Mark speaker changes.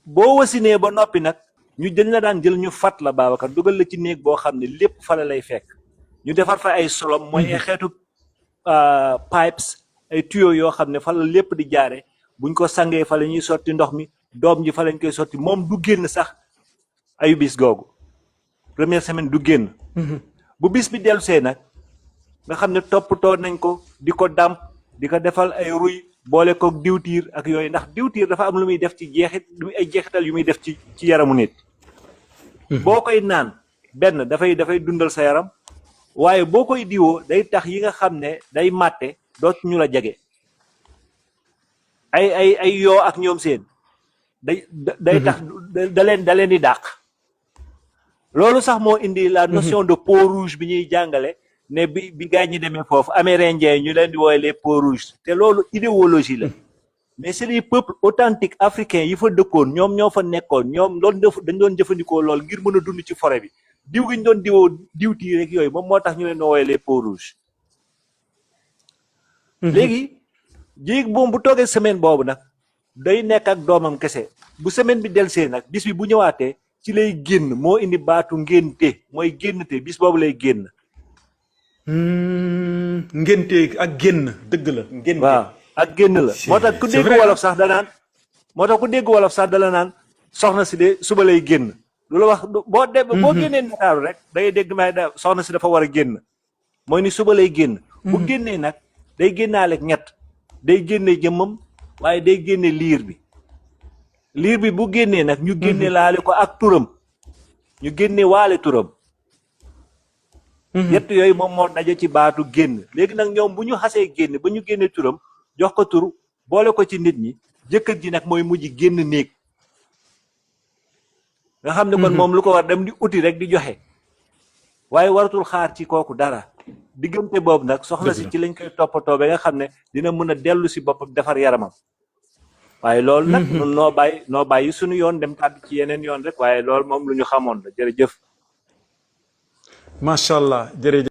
Speaker 1: boo wasinee ba noppi nag ñu dañ la daan jël ñu fat la Babacar dugal la ci néeg boo xam ne lépp fa la lay fekk ñu defar fa ay solom mooy ay xeetu pipes ay tuyaux yoo xam ne fa la lépp di jaare buñ ko sangee fa la ñuy sotti ndox mi doom ji fa lañ koy sotti moom du génn sax ayu bis googu première semaine du génn bu bis bi dellusee nag nga xam ne toppatoo nañ ko di ko dàmp di ko defal ay ruy boole koog diwtiir ak yooyu ndax diwtiir dafa am lu muy def ci ay jeexital yu muy def ci yaramu nit boo koy naan benn dafay dundal sa yaram waaye boo koy diwoo day tax yi nga xam ne day màtte dootu ñu la jege ay yoo ak ñoom seen day tax da leen di dàq loolu sax moo indi la notion de peau rouge bi ñuy jàngale ne bi gaañ ñi demee foofu amérindien ñu leen di woowe les peaux rouges te loolu idéologie la mais c'est les peuples authentiques africains yi fa dëkkoon ñoom ñoo fa nekkoon ñoom loolu dañ doon jëfandikoo lool ngir mën a dund ci forêt bi diw gi ñu doon diwoo diwtii rek yooyu moom moo tax ñu leen di woowe les peaux rouges léegi jéeg boom bu toogee semaine boobu nag day nekk ak doomam kese bu semaine bi delsee nag bis bi bu ñëwaatee ci lay génn moo indi baatu ngente mooy génn te bis boobu lay génn
Speaker 2: ngente ak génn dëgg la ngente
Speaker 1: waaw ak génn la moo tax ku dégg wolof sax danaan moo tax ku dégg wolof sax dala naan soxna si de suba lay génn lu la wax boo génnee Ndakaaru rek da ngay dégg may da soxna si dafa war a génn mooy ni suba lay génn bu génnee nag day génnaale ñett day génne jëmmam waaye day génne liir bi bu génnee nag ñu génne laale ko ak turam ñu génne waale turam yett yooyu moom moo daje ci baatu génn léegi nag ñoom bu ñu xasee génn ba ñu génne turam jox ko tur boole ko ci nit ñi jëkkër ji nag mooy mujj génn néeg nga xam ne kon moom lu ko war dem di uti rek di joxe waaye waratul xaar ci kooku dara diggante boobu nag soxna si ci lañ koy toppatoo ba nga xam ne dina mën a dellu si boppam defar yaramam waaye loolu nag nun noo bàyyi suñu yoon dem tàbbi ci yeneen yoon rek waaye loolu moom lu ñu xamoon la jërëjëf
Speaker 2: macha allah jërëjëf